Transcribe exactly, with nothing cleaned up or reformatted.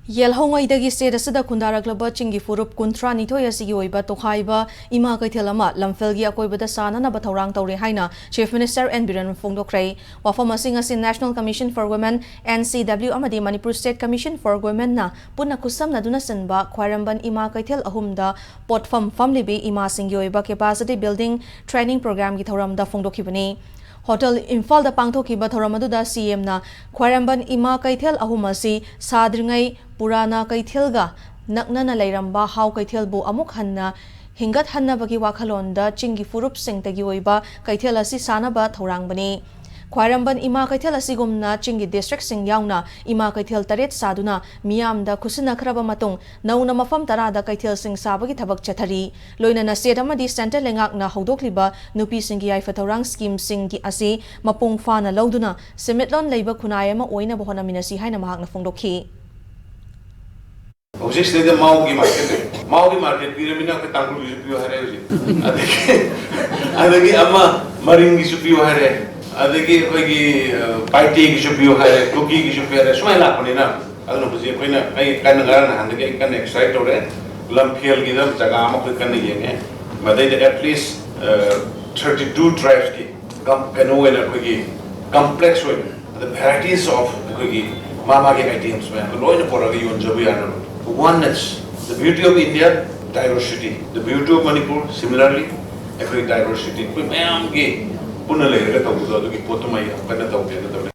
ꯌꯦꯜꯍꯧꯉꯩꯗꯒꯤ state ꯑꯁꯤꯗ ꯈꯨꯟꯗꯥꯔꯛꯂꯕ ꯆꯤꯡꯒꯤ ꯐꯨꯔꯨꯞ ꯀꯨꯟꯊ꯭ꯔꯥ ꯅꯤꯊꯣꯏ ꯑꯁꯤꯒꯤ ꯑꯣꯏꯕ ꯇꯣꯈꯥꯏꯕ ꯏꯃꯥ ꯀꯩꯊꯦꯜ ꯑꯃ ꯂꯝꯐꯦꯜꯒꯤ ꯑꯀꯣꯏꯕꯗ ꯁꯥꯅꯅꯕ ꯊꯧꯔꯥꯡ ꯇꯧꯔꯦ ꯍꯥꯏꯅ Chief Minister N Biren ꯐꯣꯡꯗꯣꯛꯈ꯭ꯔꯦ꯫ ꯋꯥꯐꯝ ꯑꯁꯤ ꯉꯁꯤ National Commission for Women, N C W, ꯑꯃꯗꯤ Manipur State Commission for Womenꯅ ꯄꯨꯟꯅ ꯈꯨꯠꯁꯝꯅꯗꯨꯅ ꯁꯤꯟꯕ ꯈ꯭ꯋꯥꯏꯔꯝꯕꯟ ꯏꯃꯥ ꯀꯩꯊꯦꯜ ꯑꯍꯨꯝꯗ ꯄꯣꯠꯐꯝ ꯐꯝꯂꯤꯕꯤ ꯏꯃꯥꯁꯤꯡꯒꯤ ꯑꯣꯏꯕ capacity building training programꯒꯤ ꯊꯧꯔꯝꯗ ꯐꯣꯡꯗꯣꯛꯈꯤꯕꯅꯤ꯫ ꯍꯣꯇꯦꯜ ꯏꯝꯐꯥꯜꯗ ꯄꯥꯡꯊꯣꯛꯈꯤꯕ ꯊꯧꯔꯝ ꯑꯗꯨꯗ C Mꯅ ꯈ꯭ꯋꯥꯏꯔꯝꯕꯟ ꯏꯃꯥ ꯀꯩꯊꯦꯜ ꯑꯍꯨꯝ ꯑꯁꯤ ꯁꯥꯗ꯭ꯔꯤꯉꯩ ꯄꯨꯔꯥꯅ ꯀꯩꯊꯦꯜꯒ ꯅꯛꯅꯅ ꯂꯩꯔꯝꯕ ꯍꯥꯎ ꯀꯩꯊꯦꯜꯕꯨ ꯑꯃꯨꯛ ꯍꯟꯅ ꯍꯤꯡꯒꯠꯍꯟꯅꯕꯒꯤ ꯋꯥꯈꯜꯂꯣꯟꯗ ꯆꯤꯡꯒꯤ ꯐꯨꯔꯨꯞꯁꯤꯡꯇꯒꯤ ꯑꯣꯏꯕ ꯀꯩꯊꯦꯜ ꯑꯁꯤ ꯁꯥꯅꯕ ꯊꯧꯔꯥꯡꯕꯅꯤ꯫ ꯈ꯭ꯋꯥꯏꯔꯝꯕꯟ ꯏꯃꯥ ꯀꯩꯊꯦꯜ ꯑꯁꯤꯒꯨꯝꯅ ꯆꯤꯡꯒꯤ districtꯁꯤꯡ ꯌꯥꯎꯅ ꯏꯃꯥ ꯀꯩꯊꯦꯜ ꯇꯔꯦꯠ ꯁꯥꯗꯨꯅ ꯃꯤꯌꯥꯝꯗ ꯈꯨꯠꯁꯤꯟꯅꯈ꯭ꯔꯕ ꯃꯇꯨꯡ ꯅꯧꯅ ꯃꯐꯝ ꯇꯔꯥꯗ ꯀꯩꯊꯦꯜꯁꯤꯡ ꯁꯥꯕꯒꯤ ꯊꯕꯛ ꯆꯠꯊꯔꯤ꯫ ꯂꯣꯏꯅꯅ state ꯑꯃꯗꯤ centre ꯂꯩꯉꯥꯛꯅ ꯍꯧꯗꯣꯛꯂꯤꯕ ꯅꯨꯄꯤꯁꯤꯡꯒꯤ ꯌꯥꯏꯐ ꯊꯧꯔꯥꯡ schemeꯁꯤꯡꯒꯤ ꯑꯁꯤ ꯃꯄꯨꯡ ꯐꯥꯅ ꯂꯧꯗꯨꯅ ꯁꯦꯟꯃꯤꯠꯂꯣꯟ ꯂꯩꯕ ꯈꯨꯟꯅꯥꯏ ꯑꯃ ꯑꯣꯏꯅꯕ ꯍꯣꯠꯅꯃꯤꯟꯅꯁꯤ ꯍꯥꯏꯅ ꯃꯍꯥꯛꯅ ꯐꯣꯡꯗꯣꯛꯈꯤ꯫ ꯍꯧꯖꯤꯛꯁꯤꯗꯩꯗ ꯃꯥꯎꯒꯤ market ꯂꯩ꯫ ꯃꯥꯎꯒꯤ market ꯄꯤꯔꯃꯤꯅ ꯑꯩꯈꯣꯏ ꯇꯥꯡꯈꯨꯜꯒꯤꯁꯨ ꯄꯤꯌꯨ ꯍꯥꯏꯔꯦ ꯍꯧꯖꯤꯛ꯫ ꯑꯗꯒꯤ, ꯑꯗꯒꯤ ꯑꯃ ꯃꯔꯤꯡꯒꯤꯁꯨ ꯄꯤꯌꯨ ꯍꯥꯏꯔꯦ꯫ ꯑꯗꯒꯤ ꯑꯩꯈꯣꯏꯒꯤ, ꯑ, ꯄꯥꯏꯇꯦꯒꯤꯁꯨ ꯄꯤꯌꯨ ꯍꯥꯏꯔꯦ, ꯀꯨꯀꯤꯒꯤꯁꯨ ꯄꯤꯌꯨ ꯍꯥꯏꯔꯦ, ꯁꯨꯃꯥꯏꯅ ꯂꯥꯛꯄꯅꯤꯅ꯫ ꯑꯗꯨꯅ ꯍꯧꯖꯤꯛ ꯑꯩꯈꯣꯏꯅ, ꯑꯩ ꯀꯟꯅ ꯉꯔꯥꯡ ꯅꯍꯥꯟꯗꯒꯤ ꯑꯩ ꯀꯟꯅ excite ꯇꯧꯔꯦ꯫ ꯂꯝꯐꯦꯜꯒꯤꯗ ꯖꯒꯥ ꯑꯃ ꯑꯩꯈꯣꯏ ꯀꯟꯅ ꯌꯦꯡꯉꯦ꯫ ꯃꯗꯩꯗ at least, ꯑ, thirty two tribesꯀꯤ ꯀꯝ-, ꯀꯩꯅꯣ ꯑꯣꯏꯅ ꯑꯩꯈꯣꯏꯒꯤ complex ꯑꯣꯏꯅ, the varieties of ꯑꯩꯈꯣꯏꯒꯤ ꯃꯥ ꯃꯥꯒꯤ items ꯃꯌꯥꯝꯗꯣ ꯂꯣꯏꯅ ꯄꯨꯔꯛꯑꯒ ꯌꯣꯟꯖꯕ ꯌꯥꯅꯕ꯫ Oneness, the beauty of India, diversity, the beauty of Manipur, similarly, ꯑꯩꯈꯣꯏ diversity, ꯑꯩꯈꯣꯏ ꯃꯌꯥꯝꯒꯤ ꯄꯨꯟꯅ ꯂꯩꯔꯒ ꯇꯧꯕꯗꯣ, ꯑꯗꯨꯒꯤ ꯄꯣꯠꯇꯨꯃ ꯌꯥꯝ ꯀꯟꯅ ꯇꯧꯒꯦꯅ ꯇꯧꯔꯤ꯫